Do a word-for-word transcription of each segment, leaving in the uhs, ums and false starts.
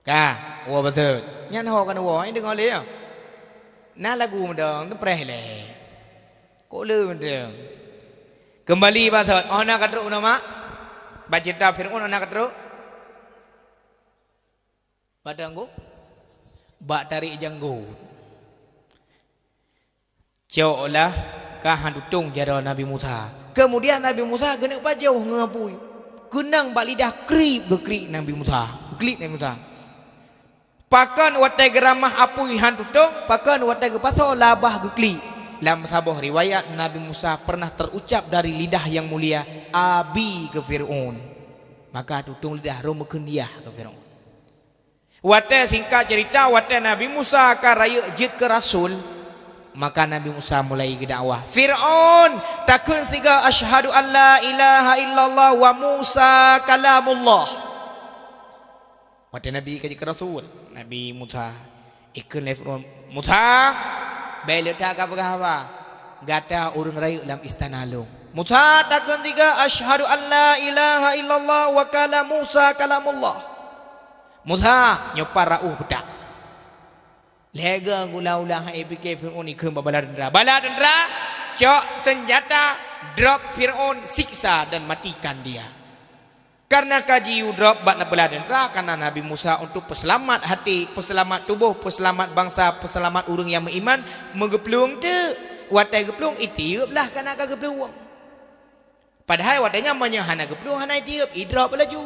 Ka, woe baseut. Nyan ho ka neuwoe, deungoe lé nyoe. Na lagu meudong, neupreh lé. Kok le meudong. Keumbali baseut, oh na ka trok nama? Bak ceurita Fir'aun oh na ka trok? Bak tanggong? Bak tarék janggot. Cok lah ka han tutong jaroe Nabi Musa. Keumudian Nabi Musa geuneuk pajoh ngon apui. Keunong bak lidah krieb geukriek Nabi Musa. Geukriek Nabi Musa. Pakon watée geuramah apui han tutong, pakon watée geupasoe labah geukriek. Lam saboh riwayat, Nabi Musa pernah teurucab dari lidah nyang mulia, "Abi" keu Fir'aun. Maka tutong lidah rhom meukheun "Yah" keu Fir'aun. Watée, singkat ceurita, watée Nabi Musa ka rayeuk jeuet keu rasul, maka Nabi Musa mulai geudakwah. "Fir'aun, takheun sigoe, 'Asyhadu an la ilaha illallah wa Musa kalamullah.'" Watée Nabi ka jeuet keu rasul, Nabi Musa, ikheun lé Fir'aun, "Musa, bék le that ka peugah haba. Gata ureuëng rayeuk lam istana lôn." "Musa, takheun sigoe, 'Asyhadu an la ilaha illallah wa kala Musa kalamullah.'" "Musa, nyoe pat rauh peutak." Lhée geuh gula-ula hai pike Fir'aun ikheun bak bala teuntra. "Bala teuntra, cok seunjata, drop Fir'aun, siksa dan matikan dia." Karena ka jiyue drop bak bala teuntra, karena Nabi Musa untuk peuseulamat hati, peuseulamat tuboh, peuseulamat bansa, peuseulamat ureuëng nyang meuiman, meugeuplueng teuk. Watée geuplueng, itieup lah kana ka geuplueng. Padahai watée nyan meunyoe hana geuplueng, hana itieup, idrop laju.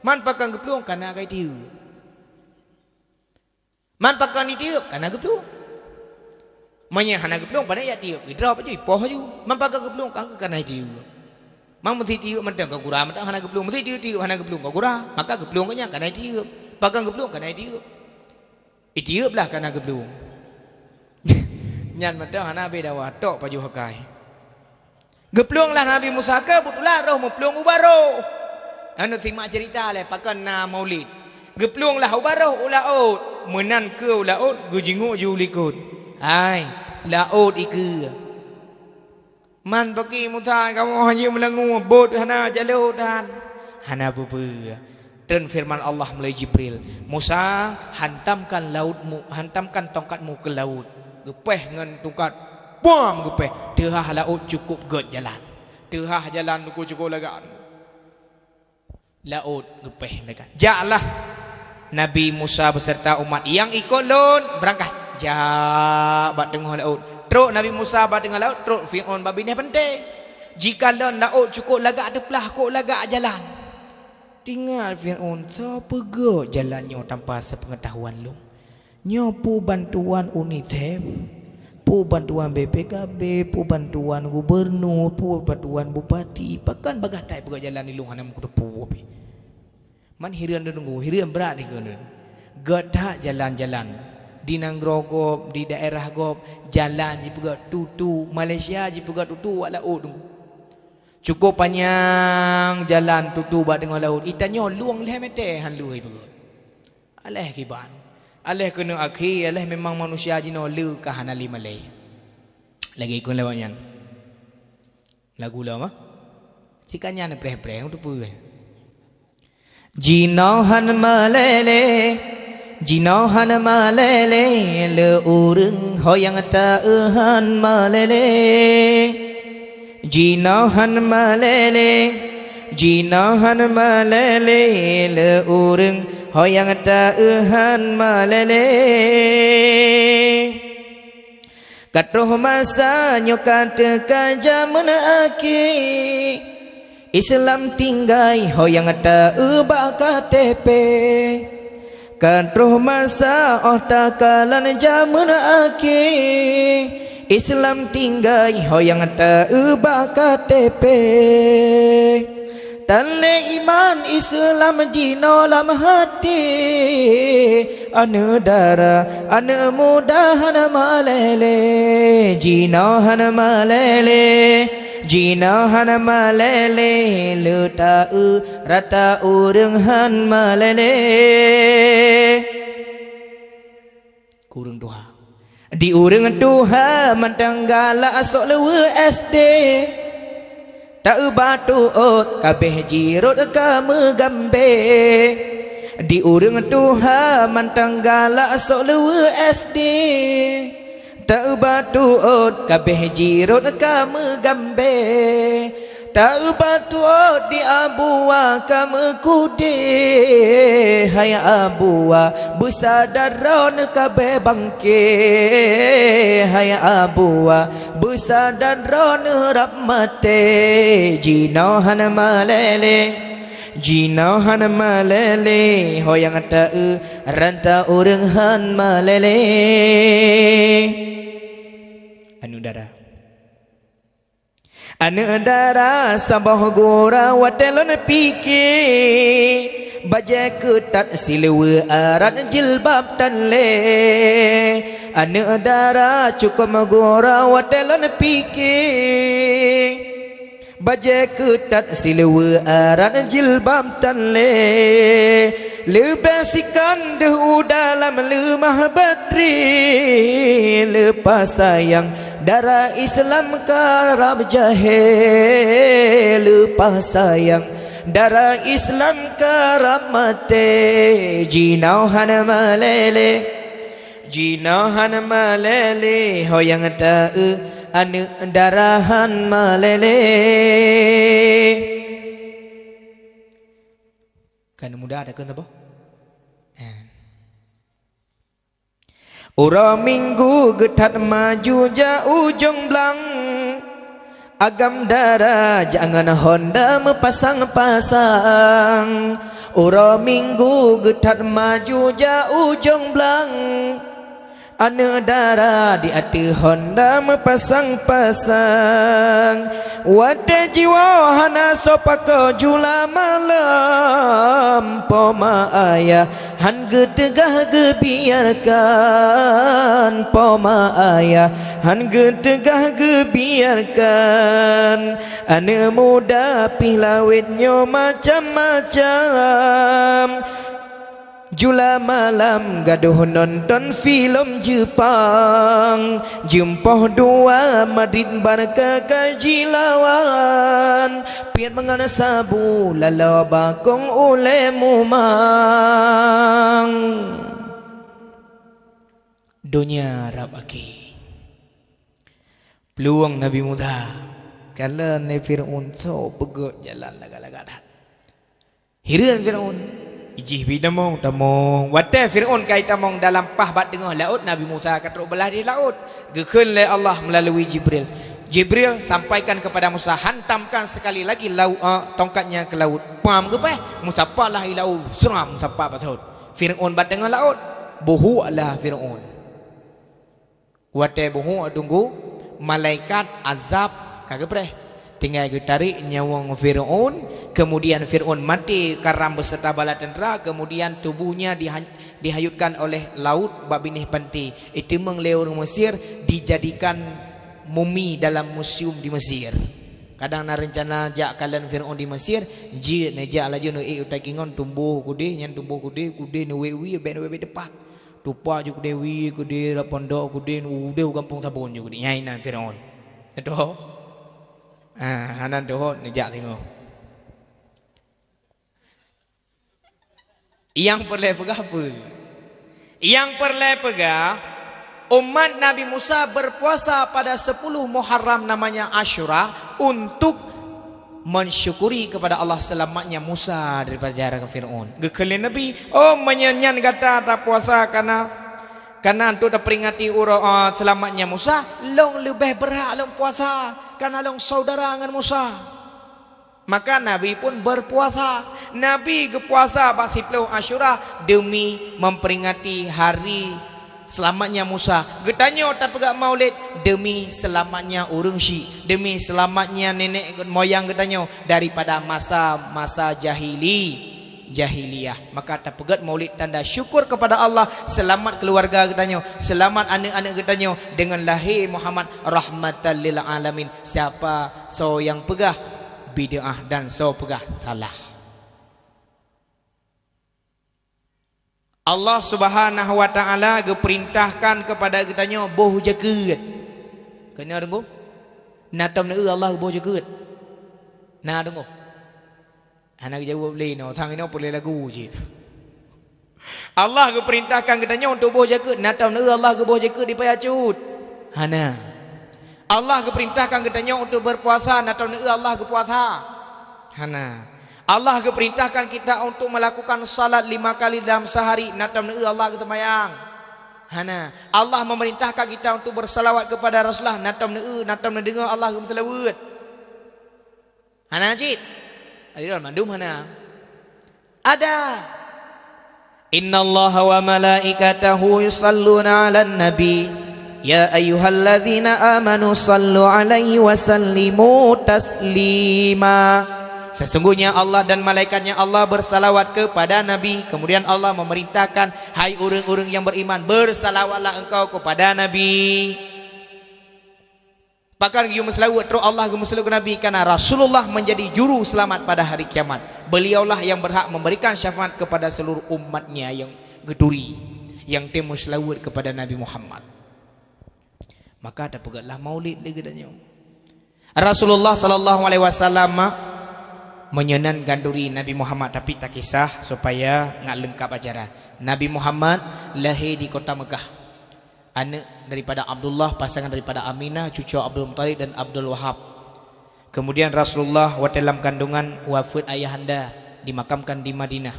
Man pakon geuplueng, kana ka itieup. Man pakon itieup, kana geuplueng. Meunyoe hana geuplueng, pane jak tieup, idrop laju, ipoh laju. Man pakon geuplueng, kan kana itieup. Man meusitieup mantong ka gura, mantong hana geuplueng. Meusitieup-tieup hana geuplueng ka gura, maka geuplueng keu nyan kana itieup. Pakon geuplueng, kana itieup. Itieup lah kana geuplueng. Nyan mantong hana habéh dawa, tok pajoh akai. Geuplueng lah Nabi Musa keu beutula roh meuplueng u baroh. Aneuk simak ceurita lé pakon na Maulid. Geuplueng lah u baroh u laôt, meunan keu u laôt geujingok ju likot. Hai, laôt ikeue. Man bagi Musa kamoe hana meulangua, bot hana jalô dan hana peue-peue. Treun feureuman Allah meulalu Jibril, "Musa, hantamkan lautmu, hantamkan tongkatmu ke laut." Geupéh ngon tongkat, bam geupéh, teuhah laôt cukôp gét jalan. Teuhah jalan teungku cukôp lagak. Laôt geupéh mereka. Jaklah Nabi Musa beserta umat nyang ikot lôn beurangkat. Jak bak teungoh laôt. Trok Nabi Musa bak teungoh laôt, trok Fir'aun bak binéh panté. Jikalon laôt cukôp lagak teuplah kok lagak jalan. Teuingat Fir'aun, "Soe peugét jalan nyoe tanpa sepeungetahuan lôn? Nyoe peue bantuan UNICEF, peue bantuan B P K B, peue bantuan gubernur, peue bantuan bupati, pakon bagaih that peugét jalan ilôn hana meuteupeu pih?" Man hireuen deungoe, hireuen brat dikeue. Gét that jalan-jalan. Di nanggroe gob, di daerah gob, jalan jipeugét tutu, Malaysia jipeugét tutu bak laôt deungoe. Cukôp panyang jalan tutu bak teungoh laôt. Itanyoe lueng lhée meter han lheueh ipeugét. Aléh kiban. Aléh keuneuk akhé, aléh memang manusia jinoe le ka hana lé malée. Lagée ikheun lewat nyan. Lagu lom ah. Cit ka nyan preh-preh, untuk peue? Jinoe han malée lé, jinoe han malée lé, le ureuëng ho nyang taeu han malée lé. Jinoe han malée lé, jinoe han malée lé, le ureuëng ho nyang taeu han malée lé. Ka troh masa nyoe ka teuka jameun akhé, Islam tinggai ho nyang taeu bak K T P. Ka troh masa óh takalon jameun akhé, Islam tinggai ho nyang taeu bak K T P. Tan lé iman Islam jinoe lam até, aneuëk dara, aneuëk muda hana malée lé, jinoe hana malée lé, jinoe hana malée lé, le taeu rata ureuëng han malée lé. Keu ureuëng tuha. Di ureuëng tuha mantong galak sok leuweue S D. Taeu bak tuôt kabéh jirot ka meugambée. Di ureuëng tuha mantong galak sok leuweue S D. Teuba tuot kabeh jirot ka meugambée. Teuba tuot di Abua ka meukudeh. Hai Abua, beusadan droeneuh kabeh bangke. Hai Abua, beusadan droeneuh rab maté. Jinoe hana malée lé. Jinoe hana malée lé, ho nyang taeu ranta ureuëng hana malée lé. Aneuëk dara. Aneuëk dara saboh gura watée lôn pike, bajée keutat siluweue arat jilbab tan lé. Aneuëk dara cukôp gura watée lôn pike. Bajée keutat siluweue arat jilbab tan lé. Leubeh sikan deuh u dalam leumah batri. Leupah sayang dara Islam karab jahé. Leupah sayang dara Islam karab maté. Jinoe hana malée lé. Jinoe hana malée lé, ho nyang taeu aneuëk dara hana malée lé. Kan muda takheun saboh? Eh. Uroe Minggu geuthat maju jak ujong blang. Agam dara jak ngon honda meupasang-pasang. Uroe Minggu geuthat maju jak ujong blang. Aneuëk dara di ateueh honda meupasang-pasang. Watée jiwoe hana soe pakoe jula malam. Poma ayah hana geuteugah geubiarkan. Poma ayah hana geuteugah geubiarkan. Aneuëk muda pih lawét nyoe macam-macam. Jula malam gadôh nonton filem Jepang. Jeumpôh dua Madrid Barca ka jilawan. Piet meungon sabu laloe bakong ulée mumang. Donya rab akhé. Peuluwang Nabi Musa. Kalon lé Fir'aun soe beugét jalan lagak-lagak that. Hireuen Fir'aun. Ijih bi tamong, tamong. Watée Fir'aun ka itamong dalam paih bak teungoh laôt, Nabi Musa ka trok beulah di laôt. Geukheun lé Allah meulalu Jibril, "Jibril, sampaikan kepada Musa, hantamkan sekali lagi lau-, eh, tongkatnya ke laut." Pam geupeh, Musa pat lah i laôt, sram Musa pat bak saut. Fir'aun bak teungoh laôt. Buhuk lah Fir'aun. Watée buhuk teunggu, malaikat azab ka geupreh. Tinggai geutarek nyawöng Fir'aun, kemudian Fir'aun maté karam beserta bala tentera, kemudian tubuhnya dihan-, dihanyutkan oleh laut bak binéh panté. Iteumeung lé ureuëng Mesir, dijadikan mumi dalam museum di Mesir. Kadang na reuncana jak kalon Fir'aun di Mesir, jeuet neujak laju neuék u Takingon, tumbôh keudeh, nyan tumbôh keudeh, keudeh neuwét wie, bék neuwét-wét teupat. Tupa ju keudeh wie, keudeh rot pondok, keudeh udeh u gampông sabon ju keudeh. Nyan inan Fir'aun. Teuh? Ah, hana teuh neujak singoh. Nyang peureulée peugah peue? Nyang peureulée peugah, umat Nabi Musa berpuasa pada sepuluh Muharram namanya Asyura untuk mensyukuri kepada Allah selamatnya Musa daripada jaran Fir'aun. Geukheun lé Nabi, "Oh, meunyoe nyan gata tapuasa kana, kana untuk taperingati uroe, ah, selamatnya Musa, lôn leubeh beurhak lôn puasa, kana lôn saudara ngon Musa." Maka Nabi pun berpuasa. Nabi geupuasa bak siploh Asyura demi memperingati hari selamatnya Musa. Geutanyoe tapeugét Maulid demi selamatnya ureuëng syik, demi selamatnya nenek moyang geutanyoe daripada masa-masa jahili, jahiliyah. Maka tapeugét Maulid tanda syukur kepada Allah, selamat keluarga geutanyoe, selamat aneuk-aneuk geutanyoe dengan lahé Muhammad rahmatan lil alamin. Siapa soe nyang peugah bid'ah dan soe peugah salah? Allah Subhanahu wa Ta'ala geupeurintahkan keupada geutanyoe boh jakeuet. Keunoe deungoe? Na tom neueu Allah boh jakeuet? Na deungoe? Hana geujaweueb lé inoe, sang inoe peureulée lagu cit. Allah geupeurintahkan geutanyoe untuk boh jakeuet, na tom neueu Allah geuboh jakeuet di paya cut? Hana. Allah geupeurintahkan geutanyoe untuk berpuasa, na tom neueu Allah geupuasa? Hana. Allah geupeurintahkan kita untuk melakukan salat lima kali dalam sehari, na tom neueu Allah geuseumayang? Hana. Allah memerintahkan kita untuk bersalawat kepada Rasulullah, na tom neueu, na tom neudeungoe Allah geumeuseulaweuet? Hana cit. Jadi, mandum hana. Ada. Innallaha wa malaikatahu yusalluna 'alan nabi. Ya ayyuhalladzina amanu sallu 'alaihi wa sallimu taslima. Sesungguhnya Allah dan malaikatnya Allah bersalawat kepada Nabi. Kemudian Allah memerintahkan, "Hai ureuëng-ureuëng yang beriman, bersalawatlah engkau kepada Nabi." Pakon geuyue meuseulaweuet, troh Allah geumeuseulaweuet keu Nabi, karena Rasulullah menjadi juru selamat pada hari kiamat. Beliaulah yang berhak memberikan syafaat kepada seluruh umatnya yang geuturi, yang tém meuseulaweuet kepada Nabi Muhammad. Maka tapeugötlah maulid lé geutanyoe. Rasulullah sallallahu alaihi wasallam meunyoe nan ganduri Nabi Muhammad, tapi takisah supaya ngat leungkap acara. Nabi Muhammad lahé di kota Mekah. Aneuk daripada Abdullah, pasangan daripada Aminah, cucu Abdul Muthalib dan Abdul Wahab. Kemudian Rasulullah watée lam kandungan wafeuet ayahanda, dimakamkan di Madinah.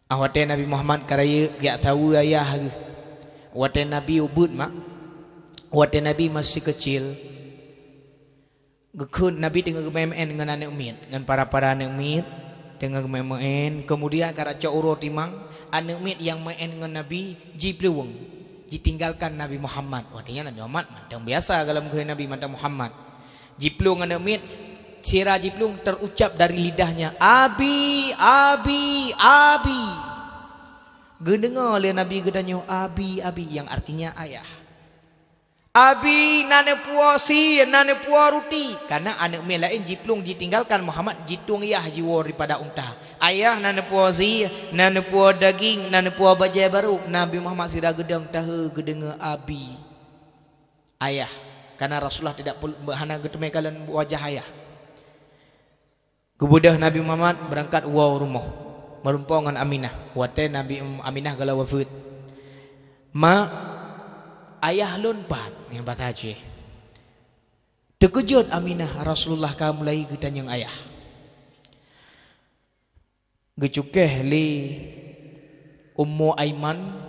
Ah, watée Nabi Muhammad ka rayeuk, geujak saweue ayah geuh. Watée Nabi ubeuet mak, watée Nabi masih kecil, geukheun Nabi teungoh geumeu'en ngon aneuk miet, ngon para-para aneuk miet, teungoh geumeu'en. Kemudian ka racok uroe timang, aneuk miet nyang meu'en ngon Nabi jiplueng, jitinggalkan Nabi Muhammad. Watée nyan Nabi Muhammad mantong biasa gohlom kheun Nabi mantong Muhammad. Jiplueng aneuk miet, sira jiplueng terucap dari lidahnya, "Abi, abi, abi." Geudeungoe lé Nabi geutanyoe, "Abi, abi," yang artinya ayah. "Abi, na neupuwoe sie, na neupuwoe ruti." Karena aneuk miet laén jiplueng jitinggalkan Muhammad, jitueng yah jiwoe daripada unta. "Ayah, na neupuwoe sie, na neupuwoe daging, na neupuwoe bajée barô." Nabi Muhammad sira geudong, tahe geudeungoe, "Abi." Ayah, karena Rasulullah tidak pul-, hana geuteumé kalon wajah ayah. Geubeudôh Nabi Muhammad beurangkat woe u rumoh, meureumpok ngon Aminah. Watée Nabi Aminah galak wafeuet, "Mak, ayah lôn pat?" Nyan basa Aceh. Teukeujot Aminah, Rasulullah ka mulai geutanyong ayah. Geucukéh lé Ummu Aiman.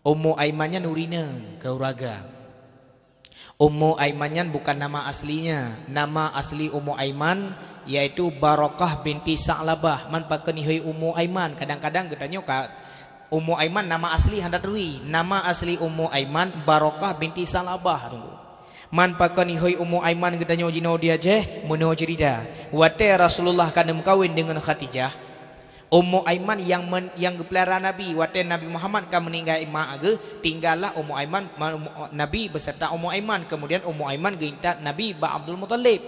Ummu Aiman nyan ureuëng inong keuluwarga. Ummu Aiman nyan bukan nama aslinya. Nama asli Ummu Aiman yaitu Barakah binti Sa'labah. Man pakon ihôi Ummu Aiman? Kadang-kadang geutanyoe ka Ummu Aiman nama asli hana turi. Nama asli Ummu Aiman Barakah binti Sa'labah, Teungku. Man pakon ihôi Ummu Aiman geutanyoe jinoe di Aceh, meunoe ceurita. Watée Rasulullah ka neumeukawen deungon Khadijah, Ummu Aiman nyang men-, nyang geupeulara Nabi, watée Nabi Muhammad ka meuninggai mak geuh, tinggallah Ummu Aiman, ma-, Ummu, Nabi beserta Ummu Aiman. Kemudian Ummu Aiman geuintat Nabi bak Abdul Muthalib.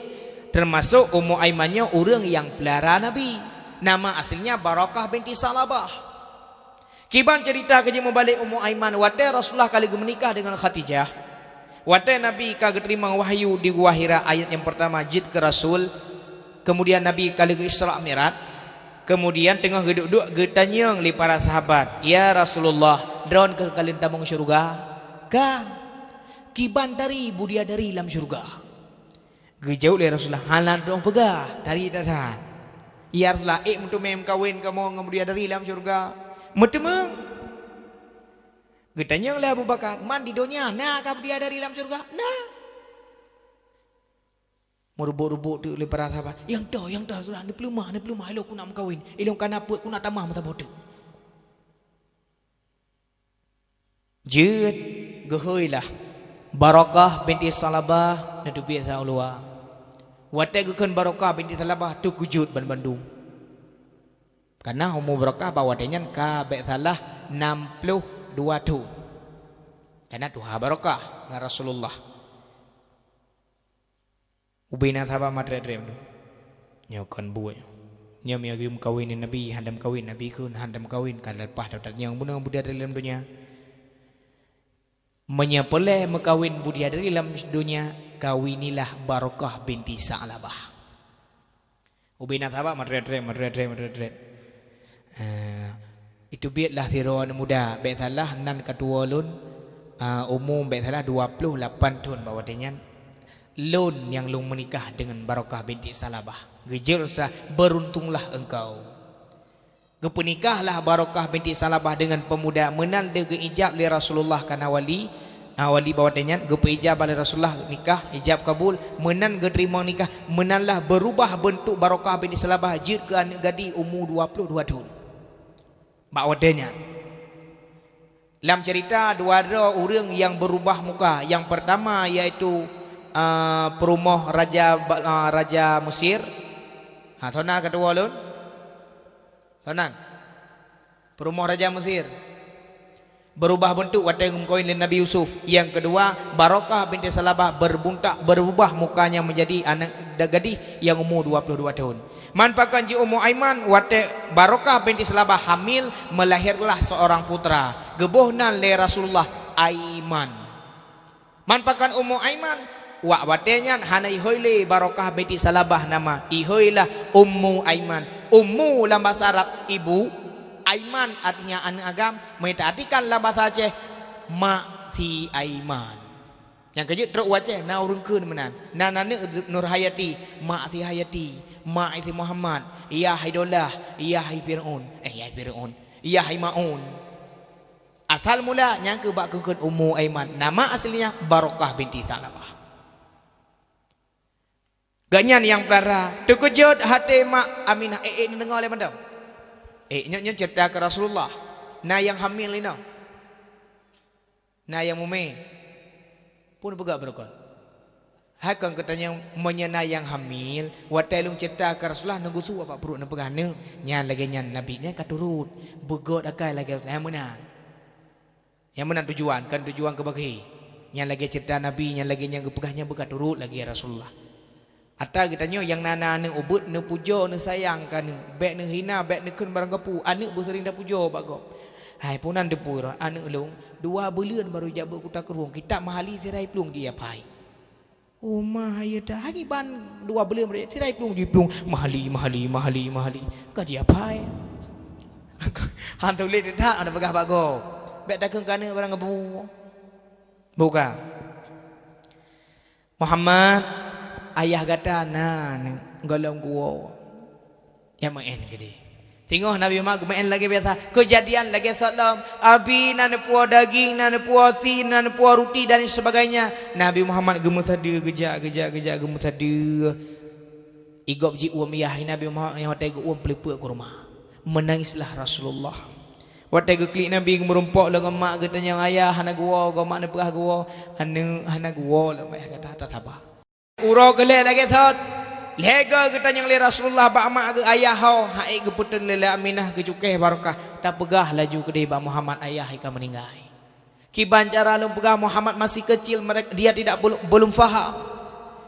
Termasuk Ummu Aiman nyoe ureuëng nyang peulara Nabi. Nama aslinya Barakah binti Sa'labah. Kiban ceurita keu jih meubalek Ummu Aiman, watée Rasulullah ka lheueh geumeunikah deungon Khadijah, watée Nabi ka geuteurimong wahyu di Gua Hira, ayat nyang peurtama jeuet keu Rasul, keumudian Nabi ka lheueh geu-Isra Mi'raj, keumudian teungoh geuduek-duek geutanyong lé para sahabat, "Ya Rasulullah, droen ka kalon tamong syeuruga?" "Ka." "Kiban tari budiadari lam syeuruga?" Geujaweueb lé Rasulullah, "Hana droen peugah, tari that-that." "Ya Rasulullah, ék meuteumé meukawen kamoe ngon budiadari lam syeuruga?" "Meuteumé." Geutanyong lé Abu Bakar, "Man di donya na ka budiadari lam syeuruga?" "Na." Meureubot-reubot teuk lé para sahabat, "Nyang toh, nyang toh Rasulullah, neupeuleumah, neupeuleumah, ilôn keuneuk meukawen, ilôn ka na peuet, keuneuk tamah meusaboh teuk." Jeuet, geuhôi lah. Barakah binti Salabah neuteubiet sa u luwa. Watée geukheun Barakah binti Salabah, teukeujot banmandum. Kareuna umu Barakah bak watée nyan ka bék salah nam ploh dua thon. Kareuna tuha Barakah ngon Rasulullah. Ubena sahabat matreb-treb tu. Nyoe kon buet. Nyoe meunyoe geumeukawen ngon Nabi, hana meukawen, Nabi kheun hana meukawen, ka leupah that-that nyang bunoe budiadari lam donya. Meunyoe peureulée meukawen budiadari lam donya, kawinilah Barakah binti Sa'labah. Ubena sahabat matreb-treb, matreb-treb, matreb-treb. Eh, Itu biet lah sidroe aneuk muda, bék salah nan ka tuwoe lôn, a, umu bék salah dua ploh lapan thon bak watée nyan. Lôn nyang lôn meunikah deungon Barokah binti Salabah. Geujeuet sa, "Beruntunglah engkau." Geupeunikahlah Barokah binti Salabah deungon peumuda meunan deuh geuijab lé Rasulullah kana wali, a, wali bak watée nyan geupeuijab lé Rasulullah nikah, ijab kabul, meunan geuteurimong nikah, meunanlah beurubah beuntuk Barokah binti Salabah jeuet keu aneuk gadih umu dua ploh dua thon. Bak watée nyan, lam cerita dua droe ureuëng nyang beurubah muka. Nyang peurtama yaitu, a, peurumoh raja ba-, a, raja Mesir. Ha, sonan ka tuwoe lôn? Sonan. Peurumoh raja Mesir. Beurubah beuntuk watée geumeukawen lé Nabi Yusuf. Nyang keudua, Barokah binti Salabah beubuntak, beurubah mukanya menjadi aneuk da-, gadih nyang umu dua ploh dua thon. Man pakon jih Ummu Aiman, watée Barokah binti Salabah hamil, melahirlah seorang putra. Geuboh nan lé Rasulullah Aiman. Man pakon Ummu Aiman, wak watée nyan hana ihôi lé Barokah binti Salabah nama, ihôi lah Ummu Aiman. Ummu lam basa Arab ibu, Aiman artinya aneuk agam, meunyo teuartikan lam basa Aceh, mak si Aiman. Nyang keujeuet trok u Aceh na ureuëng kheun meunan. Na aneuk Nur Hayati, mak si Hayati, mak si Muhammad, yah si Dolah, yah si Fir'aun. Eh, yah si Fir'aun. Yah si Maun. Asal mula nyang keu bak kheun-kheun Ummu Aiman. Nama aslinya Barokah binti Salabah. Gobnyan nyang peurara, teukeujot até mak Aminah. Eh, eh, neudeungoe lé mantong. Eh, nyoe, nyoe ceurita keu Rasulullah. Na nyang hamil inoe. Na nyang mumé. Peue neupeugah Barokah? Hai kon geutanyoe meunyoe na nyang hamil, watée lôn ceurita keu Rasulullah neugusue bak pruet neupeugah, "Neuk, nyan lagée nyan Nabi nyan ka turot. Beugöt akai lagée nyan meunan." Nyang meunan tujuan, kon tujuan keu bagée. Nyan lagée ceurita Nabi, nyan lagée nyang geupeugah nyan beu ka turot lagée Rasulullah. Ata geutanyoe nyang na, na aneuk ubeuet neupujoe, neusayang keu aneuk. Bék neuhina, bék neukheun barang gapu. Aneuk beuseuring tapujoe bak gob. Hai, peue nan teupeu droe, aneuk lôn, dua buleuen barô jak beuet kuta krueng. Kitab Mahali sira jiplueng jih ya pai. Oh, ma, hai ya ta. Hagi ban dua buleuen barô jak sira jiplueng, jiplueng. Mahali, Mahali, Mahali, Mahali. Ka jih ya pai. Han tuléh teutak, hana peugah bak gob. Bék takheun keu aneuk barang gapu. Buka. Muhammad, ayah gata na neuk gohlom guwoe. Nyang meu'én keudeh. Singoh Nabi Muhammad geumeu'én lagée biasa. Keujadian lagée sot lom. Abi na neupuwoe daging, na neupuwoe sie, na neupuwoe ruti dan sebagainya. Nabi Muhammad geumeusadeue, geujak, geujak, geujak, geumeusadeue. Igob jiuem yah Nabi Muhammad nyang watée geuuem peuleupeuk kurma. Menangislah Rasulullah. Watée geuklik Nabi geumeurumpok lé ngon mak geutanyoe, "Ayah hana geuwoe," gob mak neupeugah geuwoe, "Aneuk hana geuwoe lom ayah gata, tasaba." Uroe keu lhée lagée thot, lhée goe geutanyoe lé Rasulullah bak mak geuh, "Ayah ho," ha'ék geupeutreun lé Aminah geucukéh Barokah, tapeugah laju keudeh bak Muhammad, "Ayah ka meuninggai." Kiban cara lôn peugah Muhammad masih kecil, mereka, dia tidak belum, belum faham.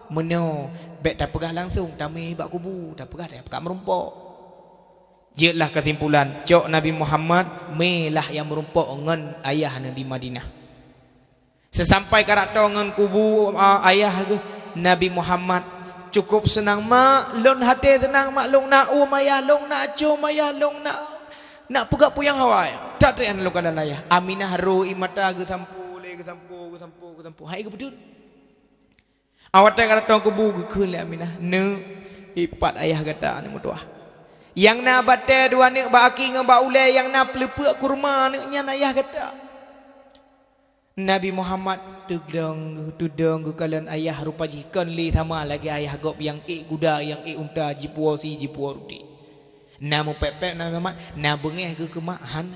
Meunyoe bék tapeugah langsung, tamé bak kubu, tapeugah dak ka meurumpok. Jeuetlah keusimpulan, cok Nabi Muhammad mélah nyang meurumpok ngon ayah neuh di Madinah. Seusampai karatoe ngon kubu, a, ayah geuh, Nabi Muhammad cukup seunang, "Mak, lôn até seunang, Mak, lôn na uem ayah, lôn na com ayah, lôn na, na peugah peue nyang hawa ayah. That treb lôn kalon ayah." Aminah rô ie mata geusampoe lé, geusampoe, geusampoe, geusampoe. Hai geupeutreun. Awak watée ka datang kubu geukheun lé Aminah, "Neuk, ipat ayah gata aneuk meutuwah. Nyang na batée dua neuk bak aki ngon bak ulée, nyang na peuleupeuk kurma neuk nyan ayah gata." Nabi Muhammad teudong, teudong geukalon ayah rupa jih kon lé sama lagée ayah gob nyang ék guda, nyang ék unta, jipuwoe sie, jipuwoe ruti. Na meupék-pék Nabi Muhammad, na beungéh geuh keu mak hana.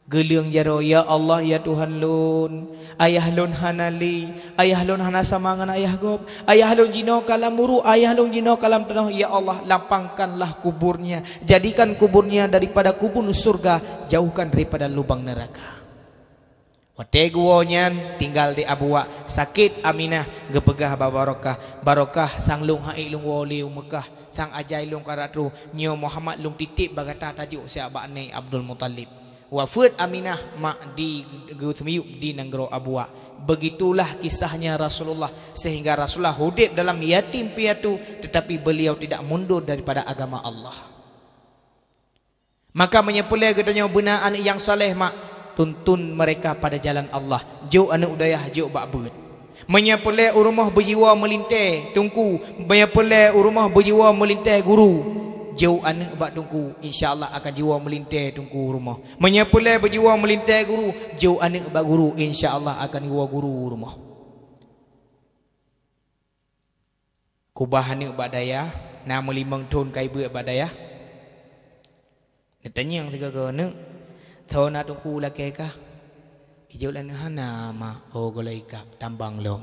Geuleueng jaroe, "Ya Allah, ya Tuhan lôn, ayah lôn hana lé, ayah lôn hana sama ngon ayah gob, ayah lôn jinoe ka lam uruek, ayah lôn jinoe ka lam tanoh, ya Allah, lapangkanlah kuburnya, jadikan kuburnya daripada kubur surga, jauhkan daripada lubang neraka." Watée geuwoe nyan tinggai di Abuwak, sakét Aminah geupeugah bak Barokah, "Barokah, sang lôn ha'ék lôn woe lé u Meukah, sang ajai lôn ka rot troh, nyoe Muhammad lôn titép bak gata tajok siat bak nèk Abdul Muthalib." Wafeuet Aminah mak di geuseumiyueb di nanggroe Abuwak. Begitulah kisahnya Rasulullah, sehingga Rasulullah udeb dalam yatim piatu, tetapi beliau tidak mundur daripada agama Allah. Maka meunyoe peureulée geutanyoe beuna aneuëk nyang saleh, mak, tuntun mereka pada jalan Allah. Jok aneuëk u dayah, jok bak beuet. Meunyoe peureulée u rumoh beujiwoe meulintée teungku, meunyoe peureulée u rumoh beujiwoe meulintée guru, jok aneuëk bak teungku, insya Allah akan jiwoe meulintée teungku u rumoh. Meunyoe peureulée beujiwoe meulintée guru, jok aneuëk bak guru, insya Allah akan jiwoe guru u rumoh. Kubah aneuëk bak dayah, na meulimong thon ka ibeuet bak dayah. Neutanyong sigoe-goe, "Neuk, soe na teungku lakée kah?" Ijaweueb lé aneuëk, "Hana, mak." "Oh, gohlom ikab, tambang lom."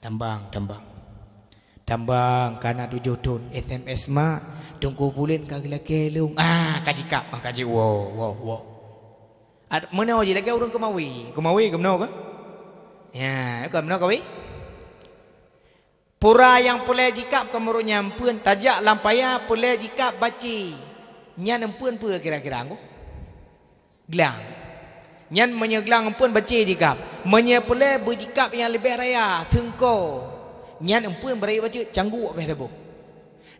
Tambang, tambang. Tambang, ka na tujoh thon, S M S, "Mak, teungku pulen ka geulakée lôn." Ah, ka jikab, ah, ka ji-, woe, woe, woe. At-, meunoe jilakée ureuëng keumawe. Keumawe, keumeunoe kah? Ya, keumeunoe kawé? Pura nyang peureulée jikab keu meurok nyan eumpeuen, tajak lam paya peureulée jikab bacée. Nyan eumpeuen peue kira-kira, Ngku? Glang. Nyan meunyoe glang eumpeuen bacée jikab. Meunyoe peureulée beujikab nyang leubeh raya, seungko. Nyan eumpeuen beuraya bacut, cangguek beh daboh.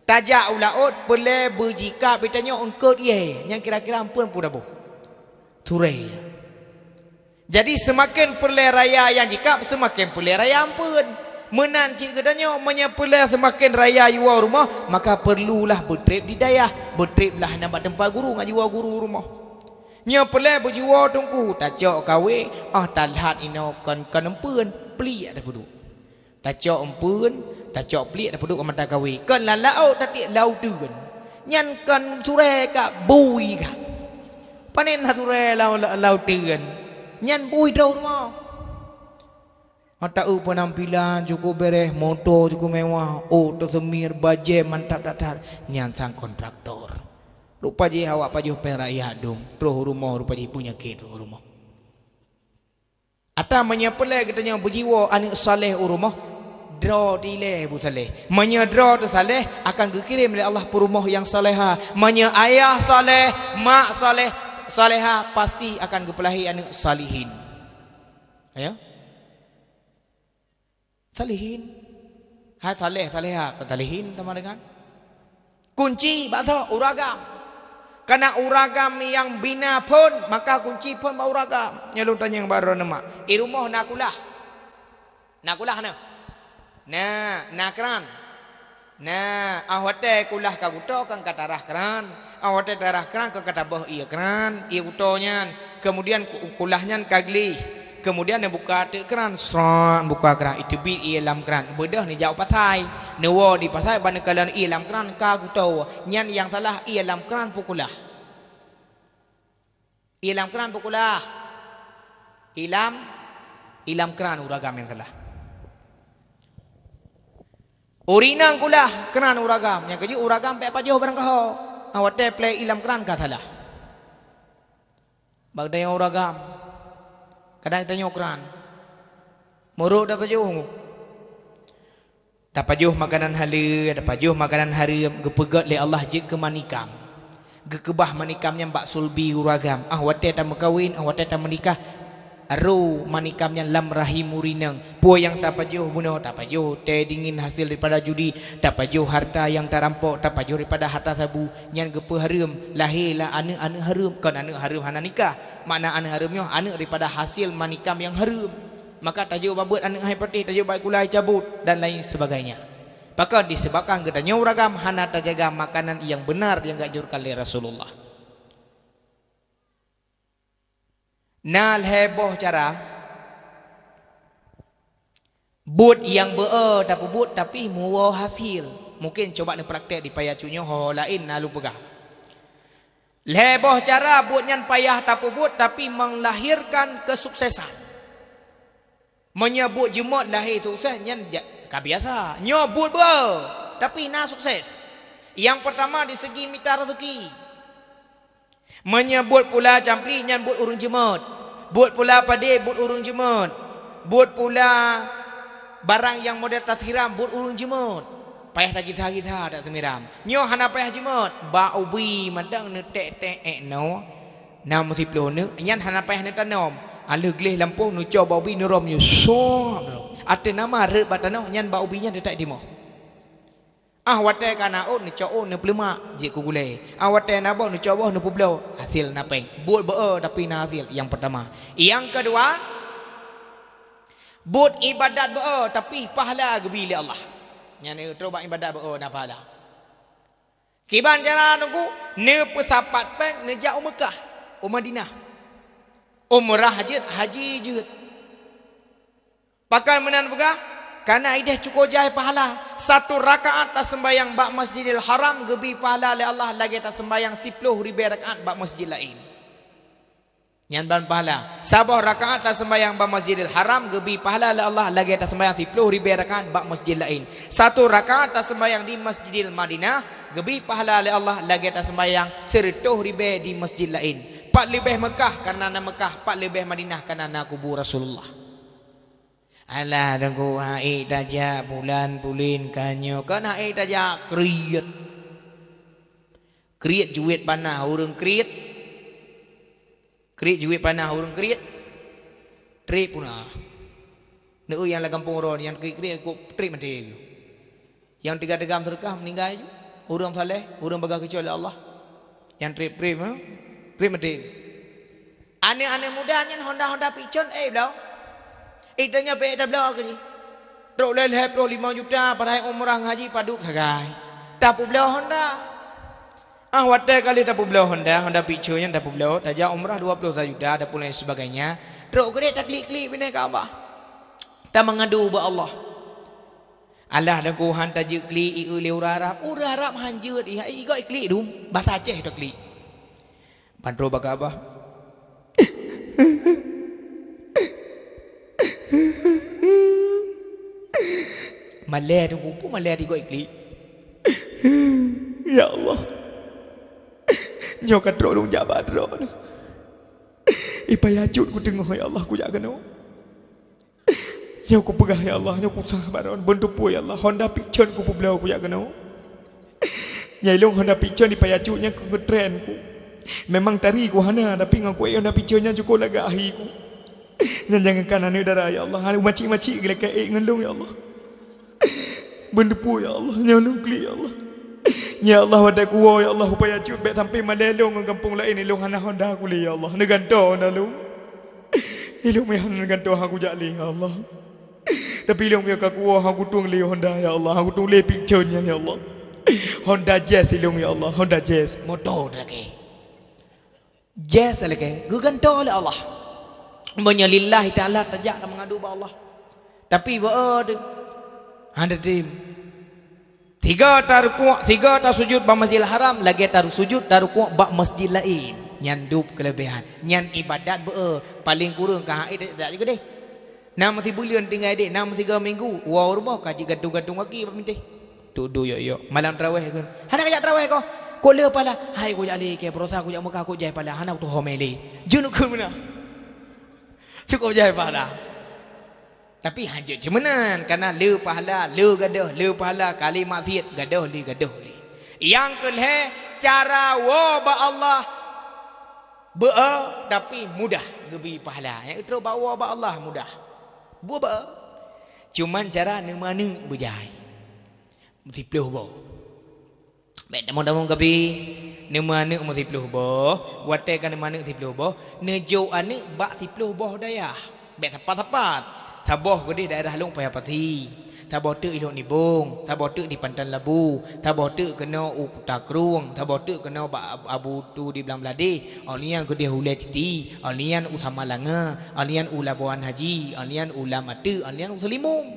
Tajak u laôt peureulée beujikab geutanyoe eungkot ié, nyan kira-kira eumpeuen peue daboh. Turée. Jadi, seumaken peureulée raya nyang jikab, seumaken peureulée raya eumpeuen. Meunan cit geutanyoe, meunyoe peureulée seumaken raya jiwoe u rumoh, maka peureuloh beutreb di dayah, beutreb lah nyan bak teumpat guru, ngon jiwoe guru u rumoh. Nyoe peureulée beujiwoe teungku, tacok kawé, óh talhat inoe kon, kon eumpeuen, pliek tapeuduek. Tacok eumpeuen, tacok pliek, tapeuduek u mata kawé. Kon lam laôt tatiek lauteuen. Nyan kon turée ka, bui ka. Pane na turée lau-, lau-, lauteuen. Nyan bui droe rumoh. Ata eu peunampilan cukup bereh, moto cukup mewah, ôk teuseumir, bajée mantap that-that. Nyan sang kontraktor. Rupa jih awak pajoh péng rakyat dum, troh u rumoh rupa jih peunyakét troh u rumoh. Ata meunyoe peureulée geutanyoe beujiwoe aneuëk saleh u rumoh, droe dilée beusaleh. Meunyoe droe teusaleh, akan geukirém lé Allah peurumoh nyang saleha. Meunyoe ayah saleh, mak saleh, saleha, pasti akan geupeulahé aneuëk salihin. Ya? Salihin. Hai saleh, saleha, kon salihin sama dengan. Kunci bak soe? Ureuëng agam. Kana ureuëng agam nyang bina phon, maka kunci phon bak ureuëng agam. Nyoe lôn tanyong bak droeneuh mak. I rumoh na kulah? Na kulah na? Na, na kran. Na, óh watée kulah ka geuto, kan ka tarah kran. Óh watée tarah kran, kan ka taböh ié kran, ié geuto nyan. Kemudian ku-, kulah nyan ka gleh. Kemudian neubuka teuk kran, srot, buka kran, iteubiet ié lam kran. Beudôh neujak u pasai. Neuwoe di pasai, ban neukalon ié lam kran ka geuto. Nyan nyang salah, ié lam kran peue kulah? Ié lam kran peue kulah? Ié lam, ié lam kran ureuëng agam nyang salah. Ureuëng inong kulah kran ureuëng agam. Nyang keujeuet ureuëng agam bék pajoh barang kaho. Óh watée plée ié lam kran ka salah. Bak tanyoe ureuëng agam, kadang tanyoe kran. Meurok tapajoh. Tapajoh makanan haleue, tapajoh makanan hareuem, geupeugét lé Allah jeuet keu manikam. Geukeubah manikam nyan bak sulbi ureuëng agam. Óh watée tameukawen, óh watée tameunikah, aro manikam nyan lam rahim ureuëng inong. Peue nyang tapajoh bunoe, tapajoh tée dingin hasil daripada judi, tapajoh harta nyang tarampok, tapajoh daripada harta sabu, nyan geupeuhareuem, lahé lah aneuëk-aneuëk hareuem, kon aneuëk hareuem hana nikah. Makna aneuëk hareuem nyoe aneuëk daripada hasil manikam nyang hareuem. Maka tajok bak beuet aneuëk hai patéh, tajok bak kulah hai cabot, dan lain sebagainya. Pakon? Disebabkan geutanyoe ureuëng agam hana tajaga makanan nyang beunar nyang geuanjurkan lé Rasulullah. Na lhée boh cara buet nyang beu-o tapeubuet tapi muwoe hasil. Mungkin coba neupraktek di paya cuet nyoe, ho laén na lôn peugah. Lhée boh cara buet nyan payah tapeubuet tapi melahirkan kesuksesan. Meunyoe buet jeumot lahé sukses, nyan ja-, ka biasa. Nyoe buet beu-o, tapi na sukses. Nyang peurtama di segi mita rezeki. Meunyoe buet pula campli, nyan buet ureuëng jeumot. Buet pula padé, buet ureuëng jeumot. Buet pula barang nyang model tasiram, buet ureuëng jeumot. Payah tagisa-gisa dak seumiram. Nyoe hana payah jeumot. Bak ubi mantong neutek-tek ék noe. Na meusiplôh neuk, nyan hana payah neutanom. Aleuh gleh lampôh neucok bak ubi neurôm nyoe. Sob. Ateueh nama rhët bak tanoh, nyan bak ubi nyan teutak timoh. Ah watèe ka na ôn, neucok ôn, neupeuleumak, jeuet keu gulèe. Ah watèe na boh, neucok boh, neupeubloe, hasil na pèng. Buet beu-o tapi na hasil, nyang peurtama. Nyang keudua, buet iébadat beu-o tapi pahala geubri lé Allah. Nyan neutrok bak iébadat beu-o na pahala. Kiban cara Teungku, neupeusapat pèng neujak u Meukah, u Madinah. Umrah jeuet, haji jeuet. Pakon meunan peugah, kareuna ideh cuko jai pahala. Satu rakaat taseumbahyang bak Masjidil Haram geubri pahala lé Allah lagèe taseumbahyang siploh ribèe rakaat bak masjid laén. Nyan ban pahala. Saboh rakaat taseumbahyang bak Masjidil Haram geubri pahala lé Allah lagèe taseumbahyang siploh ribèe rakaat bak masjid laén. Satu rakaat taseumbahyang di Masjidil Madinah geubri pahala lé Allah lagèe taseumbahyang sireutôh ribèe di masjid laén. Pat leubeh Meukah kareuna na Meukah, pat leubeh Madinah kareuna na kubu Rasulullah. Alah Teungku, han ék tajak bulan, buleuen, ka nyoe, kon han ék tajak kriet. Kriet jeuet panah ureueng kriet. Kriet jeuet panah ureueng kriet. Trép puna. Neu nyang lam gampông droe nyang kriet-kriet kok trép maté. Nyang teuga-teuga meuseudeukah meuninggai ju. Ureueng saleh, ureueng bagah geucok lé Allah. Nyang trép-trép, ha? Trép maté. Aneuk-aneuk muda nyan honda-honda pichon, eh, bloe. Ita nyoe pih tabloe keu jih. Trok lhèe ploh limong juta, padahai umrah ngon haji padub sagai. Tapeubloe honda. Ah watèe ka lheueh tapeubloe honda, honda pichon nyan tapeubloe, tajak umrah dua ploh sa juta ataupun lain sebagainya. Trok keudéh taklik-klik binéh Ka'bah. Tamangadu bak Allah. Alah Teungku, han tajeuet klik ié lé ureueng Arab. Ureueng Arab han jeuet ié, igoe klik dum, basa Aceh taklik. Ban trok bak Ka'bah. Malèe Teungku, peue malèe igoe klik. Ya Allah. Nyoe ka trok lôn jak bak Droeneuh. Ipayah cut kuteungoh ya Allah kujak keunoe. Nyoe kupeugah ya Allah, nyoe kusah bak Droeneuh, beuneuteupeue ya Allah, honda pichon kupeubloe kujak keunoe. Nyan ilôn honda pichon ipayah cut nyan keu ngeutren ku. Memang tari ku hana, tapi ngon kuék honda pichon nyan cukôp lagak ahi ku. Nyan jangankan aneuk dara ya Allah, aneuk macik-macik geulakèe ék ngon lôn ya Allah. Beuneuteupeue ya Allah, nyoe lôn klik ya Allah. Ya Allah, watèe kuwoe ya Allah, upaya cut bèk sampé malèe lôn ngon gampông laén, ilôn hana honda kulé ya Allah. Neugantoe honda lôn. Ilôn meuhan gantoe han kujak lé, ya Allah. Tapi ilôn meunyoe ka kuwoe han kutueng lé honda, ya Allah. Han kutueng lé pichon nyan, ya Allah. Honda Jazz ilôn, ya Allah. Honda Jazz. Moto teuh lakèe. Jazz lakèe. Geugantoe lé Allah. Meunyoe lillahi ta'ala tajak dan mengadu bak Allah. Tapi beu teuh. Hana tem. Sigoe tarukuk, sigoe tasujut bak Masjidil Haram, lagèe tasujut tarukuk bak masjid laén. Nyan dub keuleubehan. Nyan ibadat beu, paleng kureueng ka han ék tajak ju keudéh. Na meusibuleuen tinggai dék, na meusigoe minggu, woe u rumoh ka jigantung-gantung kaki bak bintéh. Duek-duek yok-yok. Malam tarawèh kheun. Hana kajak tarawèh ko. Ko le pahala. Hai kujak lé kèe, baroesa kujak Mekah, kujak jai pahala. Hana kutuho mé lé. Jeuet kheun meunan. Cukôp jai pahala. Tapi han jeuet cit meunan, kareuna le pahala, le gadôh, le pahala, kali maksiet, gadôh lé, gadôh lé. Nyang keu lhèe, cara woe bak Allah beu, tapi mudah geubri pahala. Nyang keu trok bak woe bak Allah mudah. Beu, beu. Cuman cara neumeuaneuk beujai. Siploh boh. Bèk tamong-tamong kabi, neumeuaneuk meusiploh boh, watèe ka neumeuaneuk siploh boh, neujok aneuk bak siploh boh dayah. Bèk sapat-sapat. Saboh keudéh daerah lôn Paya Pasi, saboh teuk ilôn Nibong, saboh teuk di Panton Labu, saboh teuk keunoe u Kuta Krueng, saboh teuk keunoe bak Ab-, Abu Tu di Blang Bladeh, ôn nyan keudéh u Lhèe Titi, ôn nyan u Samalanga, ôn nyan u Labuan Haji, ôn nyan u Lam Ateuk, ôn nyan u Seulimong.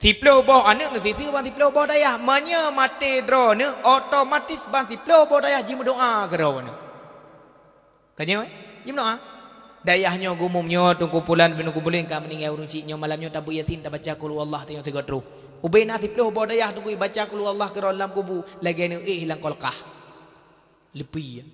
Siploh boh aneuk neusisi ban siploh boh dayah. Meunyoe maté droeneuh, otomatis ban siploh boh dayah jimeudoa keu droeneuh. Ka nyoe, jimeudoa. Dayah nyoe geumum nyoe, Teungku Pulan bin Teungku Pulan ka meuninggai ureueng chik nyoe, malam nyoe tabeuet Yasin, tabaca Qul Huwallah tanyoe sigoe troh. Ubé na siploh boh dayah Teungku ibaca Qul Huwallah keu droe lam kubu, lagèe neuéh lam kulkas. Leupie.